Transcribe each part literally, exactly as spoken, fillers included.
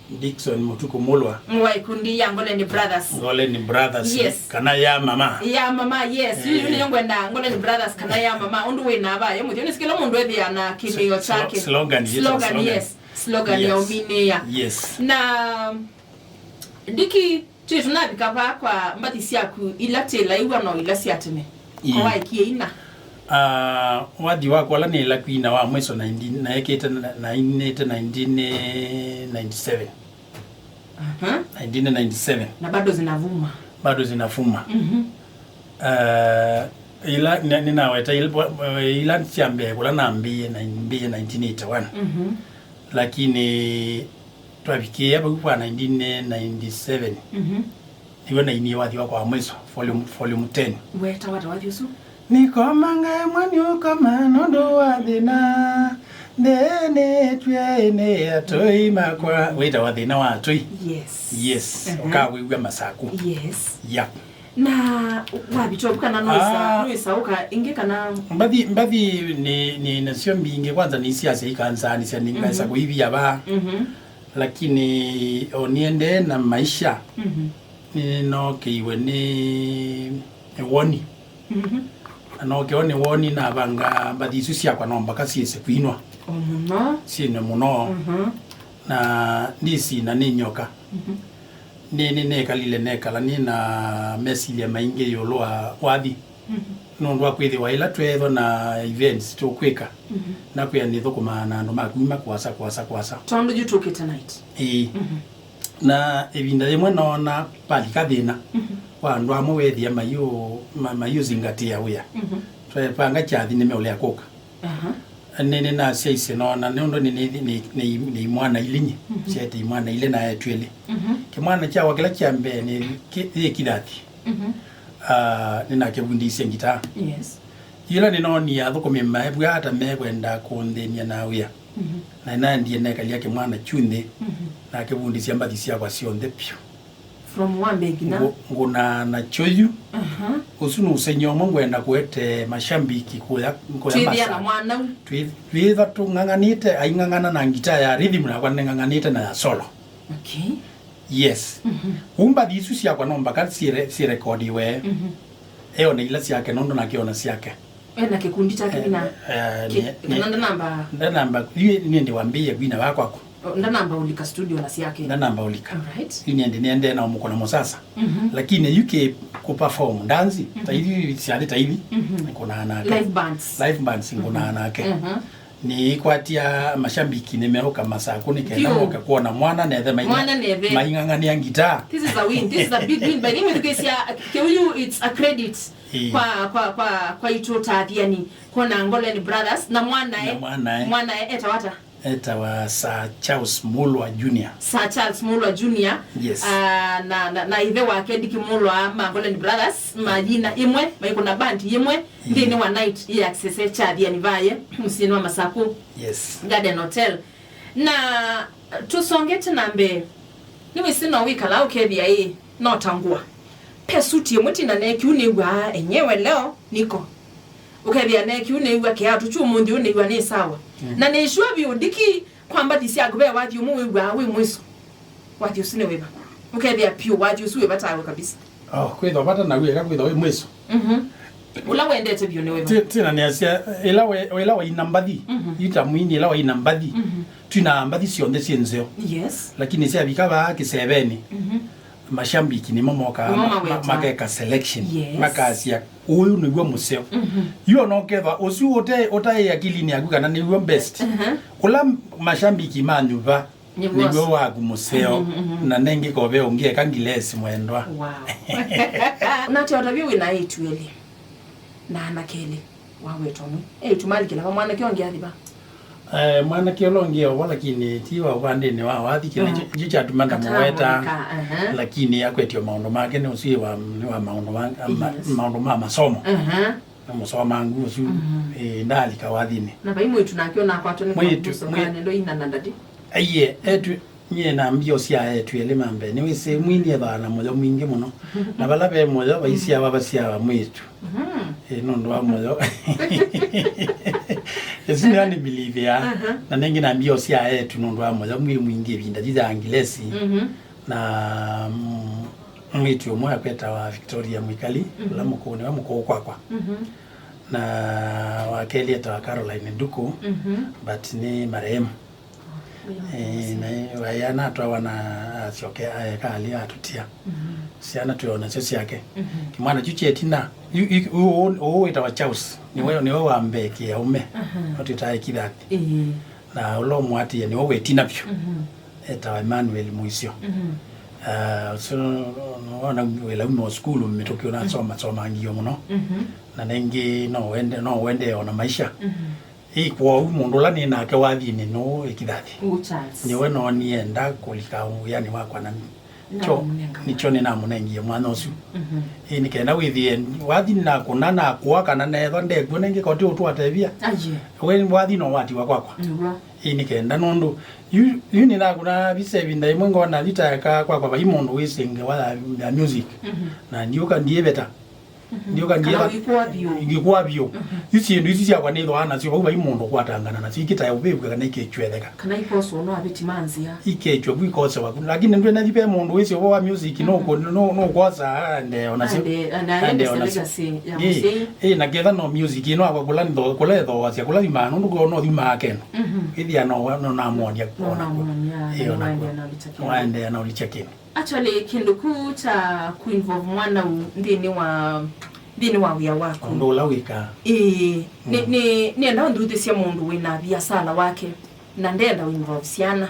Dickson Mutuku Mulwa. Wa ikundi ya Ngoleni Brothers. Ngoleni Brothers, yes, kana ya mama. Ya mama, yes. Yu, yu, eh, nĩyo ngwenda Ngoleni Brothers kana ya mama. Ũndũ wĩ na ava, ye mũthyo, nĩ kĩla mũndũ ethĩa na kĩmĩo, slo-, kyake. Slogan, yes, slogan, slogan, yes. Slogan ya, yes, ũminĩĩa. Yes. Na Diki, twĩ tũnavika vaa kwa mbathi syaku ila twĩlaiw'a no ila sya tene? Ii. Kwa waekie ina? Ah, wathi wakwa ũla nĩla kwina wa mwiso nineteen, naekĩte na, nainĩte nineteen ninety-seven. Aha. Nineteen ninety-seven. Na bado zinavuma. Bado zinavuma. Mhm. Ah, ila, nĩ-, nĩnaweta ila, ila sya mbee kũla nambĩĩe, na mbĩĩe nineteen eighty-one. Mhm. Lakini twavikĩĩa vau kwa nineteen ninety-seven. Mhm. Nĩw'o nainie wathi wakwa wa mwiso, volume, volume ten. Wetawa ata wathi ũsu? Nĩkomanga ĩmwe nĩũkoma nũndũ wa thĩna, nthĩnĩtw'e nĩ atũi makwa. Wĩtawa Thĩna wa Atũi. Yes. Yes. Mhm. Ũkawĩw'a Masaku. Yes. Yeah. Na wavita ũvu kana no ĩsa, ah, no ĩsa ũka ĩngĩ kana? Mbathi, mbathi nĩ, nĩ nasyo mbingĩ, kwanza nĩ siasya ikanzaanĩsya, nĩngaĩsa, mhm, kũivia vaa. Mhm. Lakini o niendee na maisha, mhm, nĩnookeiwe nĩ, nĩ woni. Mhm. Na nookewa nĩ woni, navanga mbathi isu syakwa no mbaka syĩse kwinwa. O mũno. Syĩnwe mũno. Mhm. Na ndĩsina nĩ nyoka. Mhm. Nĩ, nĩ nekalile nekala nĩ na mesilya maingĩ ĩũlũ wa wathi. Mhm. Nũndũ wa kwĩthĩwa ĩla tweethwa na events tũkwĩka, mhm, nakwĩa nĩthũkũmaa na andũ ma kuma kũasa, kũasa, kũasa. Tondũ yu tũkĩte night. Ĩĩ. Mhm. Na ĩvinda yĩmwe noona valika thĩna, mhm, wa andũ amwe weethĩa mayũ-, ma-, mayũzingatĩa wĩa. Mhm. Twepanga kyathi nĩmeũlea kũka. Aha. Nĩ, nĩnasyaisye noona nũndũ nĩ, nĩ, nĩ, nĩ, nĩ imwana ilĩ nyie. Mhm. Syaete imwana ilĩ na eĩtu elĩ. Mhm. Kĩmwana kyakwa kĩla kya mbee nĩ kĩ-, yĩ kĩthathi. Mhm. Ah, nĩnakĩvundĩisye ngitaa. Yes. Yĩla nĩnoonie athũkũmi maevw'a ata mekwenda kũnthĩny'a na wĩa. Mhm. Na nĩnaendie nekalya kĩmwana kyu nthĩ, mhm, nakĩvundĩsya mbathi syakwa syonthe vyũ. From wa mbee nginya? Ngũ-, ngũnaa nakyo yu. Aha. Ũsu nĩ ũsengy'o ũmwe ngwenda kũete mashambiki kũya, kũya twĩthĩa na Masaku. Mwana u. Twĩ-, twĩtha tũng'ang'anĩte, aing'ang'ana na ngitaa ya rhythm, nakwa nĩng'ang'anĩte na ya solo. Okay. Yes. Mhm. Kũu mbathi isu syakwa no mbaka syĩre-, syĩrekodiwe. Mhm. Eone ila syake, nũndũ nake ona syake. Ena kĩkundi kyake, eh, kĩna, eh, kĩ-, nĩ, kana nĩ, ndanamba? Ndanamba, yu nĩ ndĩ wambĩĩe kwina vaa kwaku. O, ndanamba ũlika studio na syake. Ndanamba ũlika. All right. Yu nĩ ndĩ nĩendee na ũmũkũna mũsasa. Mhm. Lakini yu kĩ kũ-perform dance, mhm, ta ithi syathi ta ithi, mhm, nĩkũnaa nake. Live bands. Live bands, mhm, nĩkũnaa nake. Mhm. Nĩĩkwatya mashambiki nĩmeũka Masaku nĩ kenda, vyũ, moke kwona mwana nethe mai-, mwana nethe maing'ang'anĩa ngitaa. This is a win. This is a big win. By the way, mwĩthukĩĩsya kĩu yu, it's a credit, ĩĩ, kwa, kwa, kwa, kwa itũ ta athiani, kwona Ngoleni Brothers na mwanae. Na mwanae. Mwanae etawa ata? Etawa Sir Charles Mulwa Junior. Sir Charles Mulwa Junior. Yes. Ah, na, na, na ithe wake Diki Mulwa ma Ngoleni Brothers, ma yina ĩmwe, maikũna band yĩmwe, ĩĩ, nthĩnĩ wa night ya kisese kya athiani vaye mũsyĩnĩ wa Masaku. Yes. Garden Hotel. Na tũsongete na mbee, nĩwĩsĩ no wĩkalaa ũkethĩa ĩ, no ta ngũa. Pe suti ĩmwe tina nekiu nĩw'aa enyewe leo niko. Ũkethĩa nekiu nĩw'a kĩatũ kyu ũmũnthĩ ũnĩw'a nĩ sawa. Mm. Na nĩ sure vyũ Diki kwa mbathi syaku ve wathi ũmwe wĩw'aa wĩ mwiso. Wathi ũsu nĩ wĩva? Ũkethĩa piũ wathi ũsu wĩ vatawe kabisa. Oh, kwĩthwa vata na wĩeka kwĩthwa wĩ mwiso. Mhm. Ũla wendete vyũ nĩ wĩva? Ti-, tina nĩasya, ĩla we-, ĩla waina mbathi, mhm, yu ta mwini, ĩla waina mbathi, mhm, twina mbathi syonthe syĩ nzeo. Yes. Lakini syavika vaa kĩsevenĩ, mhm, mashambiki nĩmo mokaa, nĩmo ma-, ma-, maweta, makeka selection. Yes. Makasya, "Ũyũ nĩw'o mũseo." Mhm. Yu ona ũkethwa ũsu ũte-, ũtaĩ akilinĩ yaku kana nĩw'o best. Mhm. Ũla mashambiki manyuva, nĩw'o, nĩw'o waku mũseo, mhm, mhm, na nengĩ kove ũngĩ eka ngilesi mwendwa. Wow. Na ate ũtavyo wĩna eĩtu elĩ na anake elĩ, waweta ũmwe. Eĩtu malikĩla va, mwanake ũngĩ athi va? Eh, mwanake ũla ũngĩ ovo, lakini ti wa ũvandĩnĩ wa wathi, kĩla, mm, kyu kyatuma ndamũweta, aha, lakini akwetio maũndũ make nĩ ũsu wa, nĩ wa maũndũ ma, ma, yes, maũndũ ma masomo. Aha. Nĩ mũsomangu ũsu, mhm, eh, ndaalika wathinĩ. Na vai mwĩĩtu nake ũnakwatwa nĩ mwĩĩtu, kambuso mwĩ- ka nendo ina na ndati. Aiye, etu, Nyie na mbio sya etu elĩ ma mbee, nĩwĩsĩ mwini ethaa na mũyo mwingĩ mũno. Na vala ve mũyo, vaisyawa vasyawa mwĩtu. Ĩ, nũndũ wa mũyo. Ĩsu nĩyo nĩ believe ya. Na nengĩ na mbio sya etu nũndũ wa mũyo mwĩ mwingĩ ĩvinda yu ya ngilesi. Na, mm, mwĩtu ũmwe akwĩtawa Victoria Mwikali, ũla mũkũũ, nĩwe mũkũũ kwakwa. Na wa kelĩ etawa Caroline Nduku, but nĩ marehemu. Eh, na waĩ anatwawa na asyoke aeka alĩ atũtia. Syana twĩ o nasyo syake. Kĩmwana kyu kyetina, yu, yu, ũ, ũ, ũũ wĩtawa Charles, nĩwe, nĩwe wa mbee kĩaũme. No twĩtaa ĩkithathi. Na ũla ũmũatĩĩe nĩwe wĩtina vyũ. Etawa Emmanuel Mũisyo. Ah, so, nona wĩla ume o sukulu mĩtũkĩ ũnasoma, somangie mũno. Na nengĩ no wende, no wende ona maisha. Ĩ, kwoou mũndũ ũla nĩ nake wathinĩ nũũ ĩkithathi? Nĩwe noonie enda kũlika wĩanĩ wakwa na nĩkyo, nĩkyo nĩnamũnengie mwanya ũsu. Ĩ, nĩ kenda wĩthĩe wathi nakũna nakũa kana neethwa ndekw'o nengĩ koti ũtũatevia. We wathi no watiwa kwakwa. Ĩ, nĩ kenda nũndũ yu, yu nĩnakũna visa ĩvinda ĩmwe ngona vita eka kwakwa vai mũndũ wĩsĩ ngewa ya, ya music. Na ndiũka ndiĩveta. Ndiũka kana ndiĩva ngĩkũa vyũ. Ngĩkũa vyũ. Yu syĩndũ isu syakwa nĩthwaa nasyo vau vai mũndũ ũkwatangana nasyo ikĩtae ũvĩvw'a kana ikĩchwetheka. Kana ikoswa no avĩti ma nzĩa. Ikechwa vu ikosewa vu. Lakini ndwĩnathi ve mũndũ wĩsĩ ũvoo wa music no kũ-, no, no kwosa aendee o nasyo. Aendee, na aendee o nasyo. Legacy ya mũsyai. Ĩ, na ketha no music ĩno akwa kũla ntho-, kũla ĩthoasya, kũla yumaa nũndũ kũla no yumaa kendo. Ĩthĩa no, no namwonia. No namwonia. Ĩ, na ona waendea na ũlikya kĩndũ. Waendea na ũlikya kĩndũ. Actually, kĩndũ kĩu kya kũinvolve mwana ũũ nthĩnĩ wa, nthĩnĩ wa wĩa waku. Ũndũ ũla wĩkaa. Ĩĩ, nĩ, nĩ, nĩenda ũnduthĩsye mũndũ wĩna viasala wake, na ndenda ũinvolve syana.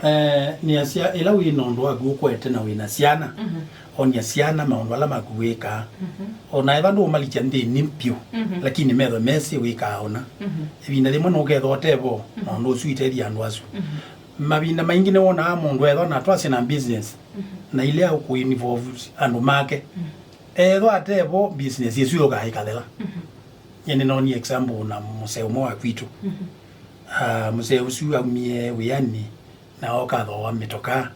Eh, nĩasya, ĩla wĩ na ũndũ waku ũkwete na wĩna syana, onia syana maũndũ ala maku wĩkaa. Ona ethwa ndũũmalikya nthĩnĩ vyũ, lakini metho mesĩ wĩkaa ũna. Ĩvinda yĩmwe nũkethwa ũtevo, na ũndũ ũsu itethya andũ asu. Mavinda maingĩ nĩwonaa mũndũ ethwa na twasye na business, na ilea kũinvolve andũ make. Ethwa atevo, business ĩsu yũkaa ĩkathela. Nyie nĩnoonie example na mũsee ũmwe wa kwitũ. Ah, mũsee ũsu aumie wĩanĩ na oka athoa mĩtokaa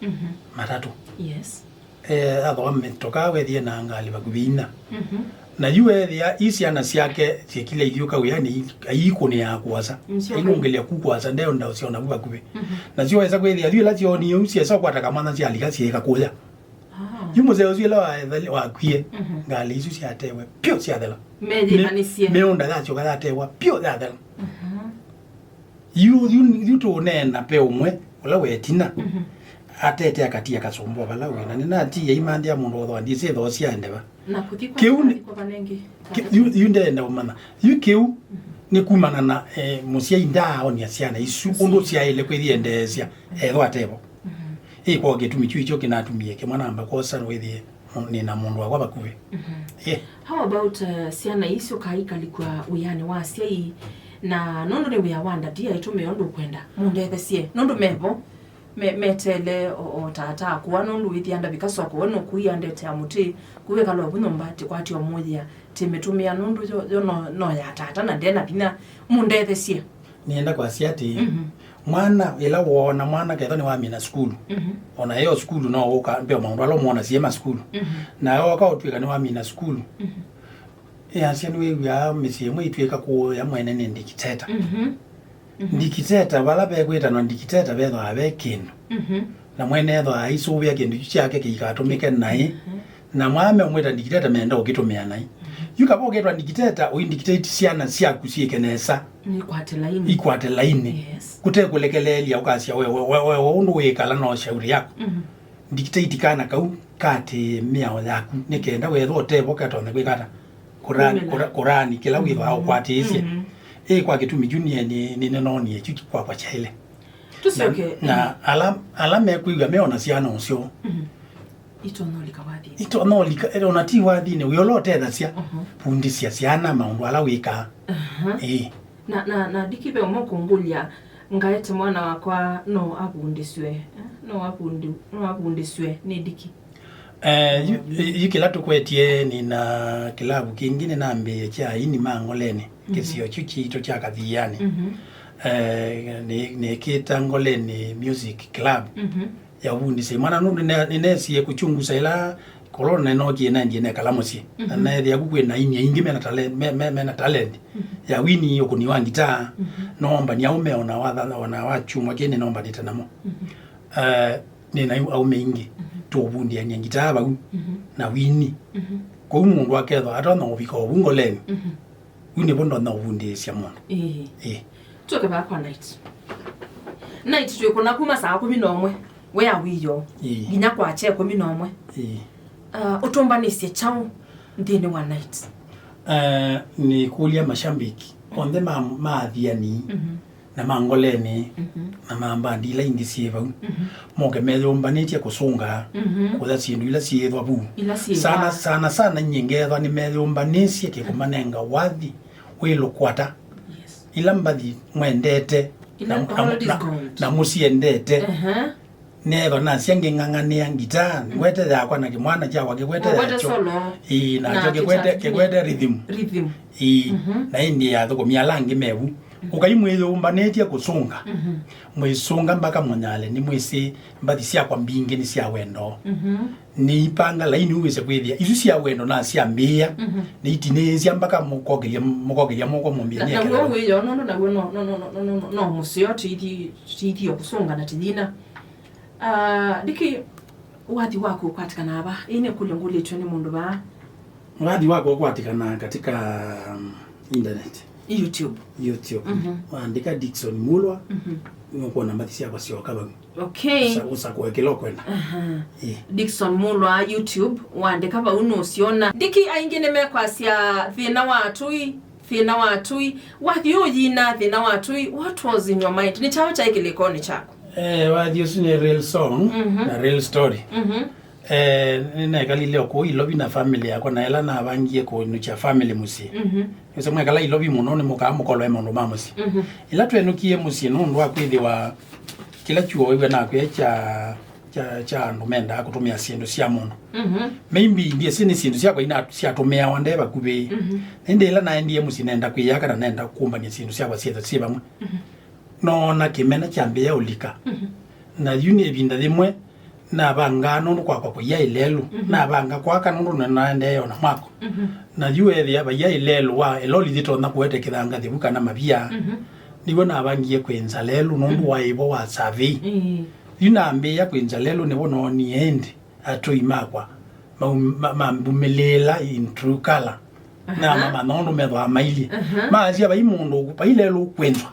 matatũ. Yes. Eh, athoa mĩtokaa wethie na ngalĩ vakuvĩ ina. Na yu ethĩa i syana syake syĩkile ithiũka wĩanĩ i-, aiikũnĩaa kũasa. Ailũngĩlya ku kũasa, ndeonda ũsyona vu vakuvĩ. Nasyo wesa kwĩthĩa yu ĩla syoonie ũu syesa ũkwata kamwana syalika syĩka kũya. Yu mũsee ũsu ĩla wa-, wakwie, ngalĩ isu syatewe pyũ syathela. Meyĩmanĩsye. Mĩũnda yasyoka yatewa pyũ yathela. Yu, yu, yu tũũneena ve ũmwe ũla wetina, atete akatia kasũmbwa vala wĩ, na nĩnatia imanthĩa mũndũ othwa ndisĩ thoo syaende va. Na kũthi kwa kĩu nĩ, kwa vanengi. Ki-, yu, yu ndeenda ũmanya. Yu kĩu nĩ kumana na, eh, mũsyai ndaaonia syana isu ũndũ syaĩle kwĩthiendeesya ethwa atevo. Ĩ kwa kĩtumi kyu ikyo kĩnatumie kĩmwe namba kwosa wĩthĩe nĩ na mũndũ wakwa vakuvĩ. Ĩ. How about, uh, syana isu kaikalikwa wĩanĩ wa asyai, na nũndũ nĩ wĩa wa ndati aitũmĩa ũndũ ũkwenda, mũndethesye, nũndũ mevo, me-, metele o, o tata akũa, nũndũ wĩthĩa ndavika soko, we nũkũia ndetea mũtĩ, kũvĩkala ovu nyũmba, tĩkwatya ũmũyĩa, tĩmĩtũmĩa, nũndũ yo, yo no, no ya tata, na ndena vinya, mũndethesye. Nĩenda kwasya atĩĩ, mwana, ĩla woona mwana ketha nĩwamina sukulu, ona eo sukulu no ũka mbeo maũndũ ala ũmwona siema sukulu, na oka ũtw'ĩka nĩwamina sukulu, ĩasya nĩwĩw'aa mĩsyĩ ĩmwe itw'ĩka kũũya mwene nĩ ndikiteta. Ndikiteta, vala vekwĩtanwa ndikiteta vethĩawa ve kĩndũ, na mwene ethĩawa aisũvĩa kĩndũ kyu kyake kĩikatũmĩke naĩ, na mwaame ũmwĩta ndikiteta meenda ũkĩtũmĩa naĩ. Yu kava ũketwa ndikiteta, ũindikiteti syana syaku syĩke nesa. Ikwate laini. Ikwate laini. Yes. Kũte kũlekeleelya ũkasya we, we, we, we, we ũndũ wĩkala no shauri yaku. Dictate kana kau katĩ mĩao yaku, nĩ kenda wethwa ũtevo katonya kwĩka ata? Kũra-, kũra-, kũraani kĩla wĩthwa ũkwatĩĩsye. Ĩ kwa kĩtumi kyu nie nĩ, nĩ, nĩnoonie kyu kwakwa kyaĩle. Tũsyoke. Na, na ala, ala mekwĩw'a meona syana ũsyo. Itonya ũlika wathinĩ. Itonya ũlika, ona ti wathinĩ, wĩ ũla ũtethasya. Vundĩsya syana maũndũ ala wĩkaa. Ĩĩ. Na, na, na ndiki ve ũmwe ũkũngũlya, ngaete mwana wakwa no avundĩsw'e, eh, no avundi-, no avundĩsw'e nĩ ndiki. Eh, yu, yu kĩla tũkwetie nĩ na kĩlavu kĩngĩ nĩnambĩĩe kya aini ma Ng'oleni, kĩsio kyu kitũ kya Kathianĩ. Eh, nĩ- nĩkĩta Ngoleni Music Club ya ũvundĩsya imwana nũndũ nĩne- nĩnesie kũkyungusa ĩla korona ĩnookie nendie nekala mũsyĩ. Na neethĩa ku kwĩna aini aingĩ mena talent, me- me- mena talent ya wini, ũkũni wa ngitaa. Noombani aũme ona watha- ona wa kyumwa kĩĩ nĩnoombanĩte namo. Eh, nĩna aũme aingĩ tũũvundĩany'a ngitaa vau na wini. Kwoou mũndũ akethwa atonya ũvika ovu Ngoleni. Yu nĩvo ndonya ũvundĩĩsya mũndũ. Ĩĩ. Ĩĩ. Tũke vaa kwa Night. Night twĩkũna kuma saa kũmi na ũmwe we awĩoo Ĩĩ. nginya kwakya ĩkũmi na ũmwe. Ĩĩ. Ah, ũtũmbanĩsye kyaũ nthĩnĩ wa Night? Eh, nĩkũlya mashambiki onthe ma- ma Athiani na ma Ngoleni na ma mbandi ila ingĩ syĩ vau moke meyũmbanĩtye kũsũnga kũya syĩndũ ila syĩĩthwa vu. Ila syĩ sana vaa. Sana sana nyie ngethwa nĩmeyũmbanĩsye kĩkũmanenga wathi wĩlũkwata Yes. ila mbathi mwendete Ila na- na- all these na- gold. na mũsyendete. Aha. Nethwa nasya ngĩng'ang'anĩa ngitaa ngwete yakwa na kĩmwana kyakwa kĩkwete Ũkwete yakyo. Solo. Ĩĩ, nakyo Na kĩkwete kĩta- kĩkwete rhythm. Rhythm. Ĩĩ, na ĩndĩ athũkũmi ala angĩ mevu. Ũkai mwĩyũmbanĩtye kũsũnga. Mwĩsũnga mpaka mũnyale nĩ mwĩsĩ mbathi syakwa mbingĩ nĩ sya wendo. Nĩipanga laini ũwĩse kwĩthĩa isu sya wendo nasyambĩĩa. Nĩitinĩĩsya mpaka mũkokelya mũkokelya moko mũmbĩa Na- naw'o nĩekelewa. Wĩyo nũndũ naw'o no- no- no- no- no- no- no mũseo tũithi- tũithio kũsũnga na tĩyina. Ah, Ndiki, wathi waku ũkwatĩkanaa va? Ĩĩ nĩ kũlyo ngũlĩtw'e nĩ mũndũ vaa. Wathi wakwa ũkwatĩkanaa katika um, internet. YouTube. YouTube. Waandĩka Dickson Mulwa, nĩũkwona mbathi syakwa syoka vau. Okay. Ũsa- ũsakũe kĩla ũkwenda. Aha. Ĩĩ. Dickson Mulwa YouTube, waandĩka vau nũsyona. Ndiki aingĩ nĩmekwasya thĩna wa atũi, thĩna wa atũi. Wathi ũyina thĩna wa atũi, what was in your mind? Nĩ kyaũ kyaĩ kĩlĩkonĩ kyaku? Eh, wathi ũsu nĩ real song na real story. Eh, nĩnekalile o kũu Ilovi na family yakwa na ĩla navangie kũnũkya family mũsyĩ. Nĩwĩsĩ mwekala Ilovi mũno nĩmũkaa mũkolwe maũndũ ma mũsyĩ. Ĩla twenũkie mũsyĩ nũndũ wa kwĩthĩwa kĩla kyuo wĩw'a nakwĩa kya kya kya andũ mendaa kũtũmĩa syĩndũ sya mũndũ. Maybe ndyĩsĩ nĩ syĩndũ syakwa ina syatũmĩawa nde vakuvĩ. Ĩndĩ ĩla naendie mũsyĩ nenda kwĩyaka na nenda kũmbany'a syĩndũ syakwa syĩthe syĩ vamwe. Noona kĩmena kyambĩĩa ũlika. Na yu nĩ ĩvinda yĩmwe navangaa nũndũ kwakwa kũyaĩ lelũ. Navanga kwaka nũndũ nĩnaendee ona mwako. Na yu ethĩa vayaĩ lelũ wa ĩloli yĩtonya kũete kĩthanga thĩvu kana mavia. Nĩw'o navangie kwĩnza lelũ nũndũ wa ĩvo wa survey. Yu nambĩĩa kwĩnza lelũ nĩvo noonie ĩndĩ atũi makwa mau- ma- mambumĩlĩĩla in true color. Na mamanya ũndũ methwaa mailyĩ. Maasya vai mũndũ vai lelũ ũkwĩnzwa.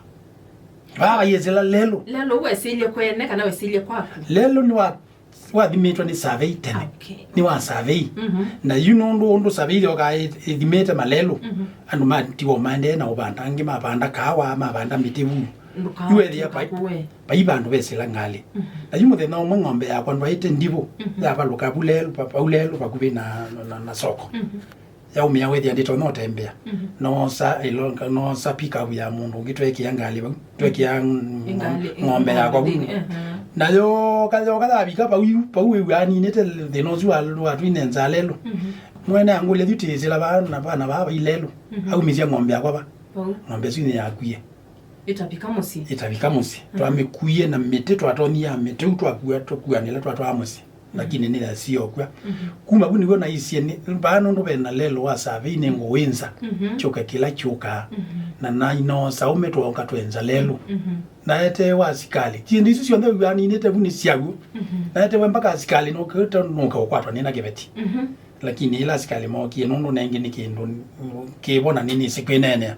Vaa vaiĩsĩla lelũ. Lelũ wesĩlye kwene kana wesĩlye kwaku? Lelũ nĩ wa wathimĩtwe nĩ survey tene. Okay. Nĩ wa survey. Na yu nũndũ ũndũ survey yokaa ĩ- ĩthimĩte malelũ, andũ matiwa maendee na ũvanda, angĩ mavanda kaawa, mavanda mĩtĩ vu. Yu ethĩa vai- vai vandũ vesĩla ngalĩ. Na yu mũthenya ũmwe ng'ombe yakwa ndwaĩte ndivũ, yavalũka vu lelũ, va- vau lelũ vakuvĩ na, na, na, na soko. Yaumĩa wĩthĩa ndĩtonya ũtembea. Noosa ĩlo- noosa pick up ya mũndũ ũngĩ, tweekĩa ngalĩ vau, tweekĩa ng- ng'ombe yakwa vau. Na yooka yooka yavika vau yu- vau wĩw'aa ninĩte thĩna ũsu wa- watwinenza lelũ. Mwene angũlya yu tĩĩsĩla vaa na vana vaa vai lelũ. Aumisya ng'ombe yakwa va. Ng'ombe ĩsu nĩyakwie. Ĩtavika mũsyĩ. Ĩtavika mũsyĩ. Twamĩkuie na mĩtĩ, twatonyie mĩtĩ ũu twakua tũkuanĩla twatwaa mũsyĩ. Lakini nĩyasiokwa. Kuma vu nĩw'o naisye nĩ- vaa nũndũ vena lelũ wa survey nĩngũwĩnza kyũka kĩla kyũkaa. Na nainoosa ũme twoka twenza lelũ. Naeteewe asikalĩ. Syĩndũ isu syonthe wĩw'aa ninĩte vu nĩ syaw'o. Naeteewe mpaka asikalĩ nũkĩte nũka ũkwatwa nĩna kĩveti. Lakini ĩla asikalĩ mookie nũndũ nengĩ nĩ kĩndũ kĩvo na nĩnĩsĩ kwĩneenea.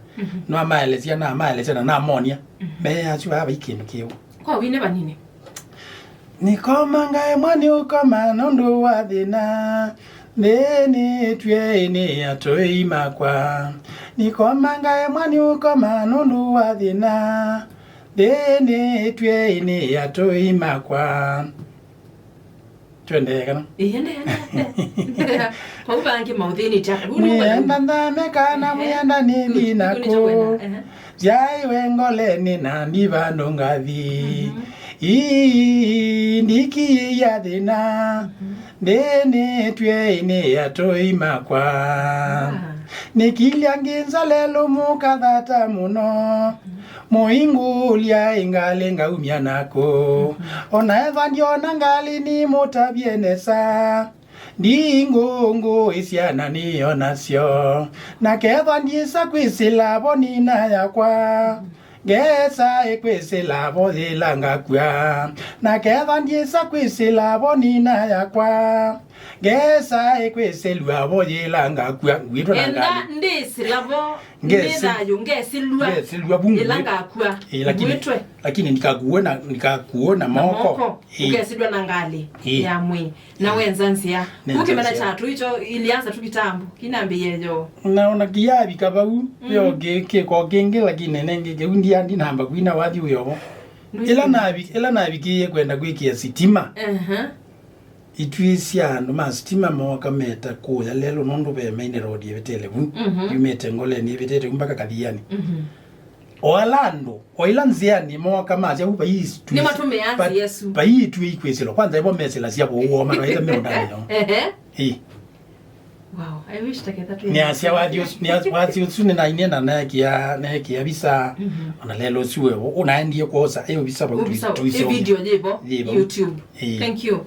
Namaelesya namaelesya na namonia. Measya asu vaa vai kĩndũ kĩvo. Kwa wine vanini. Nĩkoma ngaĩ mwa nĩũkoma nũndũ wa thĩna. Nthĩnĩtw'e nĩ atũi makwa. Nĩkoma ngaĩ mwa nĩũkoma nũndũ wa thĩna. Nthĩnĩtw'e nĩ atũi makwa. Twendee kana? Ĩĩ, endeea, endeea, endeea. Kwa u vangĩ maũthĩnĩtya. Mwĩenda nthame kana mwĩenda nĩthi naku. Nzyaĩwe Ngoleni na ndi vandũ ngathi. Ii, ndikĩĩa thĩna. Nthĩnĩtw'e nĩ atũi makwa. Nĩkilya ngĩnza lelũ mũkathata mũno. Mũingũlya ĩ ngalĩ ngaumya naku. Ona ethwa ndiona ngalĩ nĩmũtavye nesa. Ndingũngũĩsya na nĩonasyo. Na kethwa ndyĩsa kwĩsĩla vo nina yakwa. Ngesa ĩkwĩsĩla vo yĩla ngakw'a. Na kethwa ndyĩsa kwĩsĩla vo nina yakwa. Ngesa ĩkwĩsĩlw'a vo yĩla ngakw'a. Ngwĩtwa na enda ngalĩ. Ndĩsĩla vo. Ngesi- nĩ thayũ, ngesĩlw'a. Ngesĩlw'a vu ĩla ngwĩ- ngakw'a. Ĩĩ, lakini- ngwĩtwe. Lakini ndikakuwe na, ndikakuwe na moko. Moko. Ĩĩ. Ũkesĩlw'a na ngalĩ. Ĩĩ. Ya mwĩĩ. Na wenza nzĩa. Nenza kũkĩmena nzĩa. Kyatũ icho ilianza tu kitambo. Kinambĩie yo. Na ona kĩyavika vau, yo kĩ- kĩko kĩngĩ, lakini nengĩ kĩu ndia- ndinamba kwina wathi ũyovo. Ĩla navi- ĩla navikĩie kwenda kwĩkĩa sitima. Aha. Itw'ĩ sya andũ ma sitima mooka meta kũya lelũ nũndũ ve main road ĩvetele vu, yumĩte Ngoleni ĩvetete vu mpaka Kathiani. O ala andũ, o ĩla nzĩanĩ mooka masya vu vai itw'ĩ- nĩmatũmĩaa va- nzĩa ĩsu. Vai itw'ĩ ikwĩsĩlwa. Kwanza ĩvo mesĩlasya vũũ woo matwaĩte mĩũndanĩ yoo. Ehe. Ĩ. Wow, I wish taketha twĩ nĩasya wathi ũsu- nĩa- wathi ũsu nĩnainie na neekĩa neekĩa visa. Ona lelũ ũsu wewo ũnaendie kwosa ĩ visa vau. Ũ visa, tũisome. Ĩ video yĩvo. Yĩvo. YouTube. Ĩ. Thank you.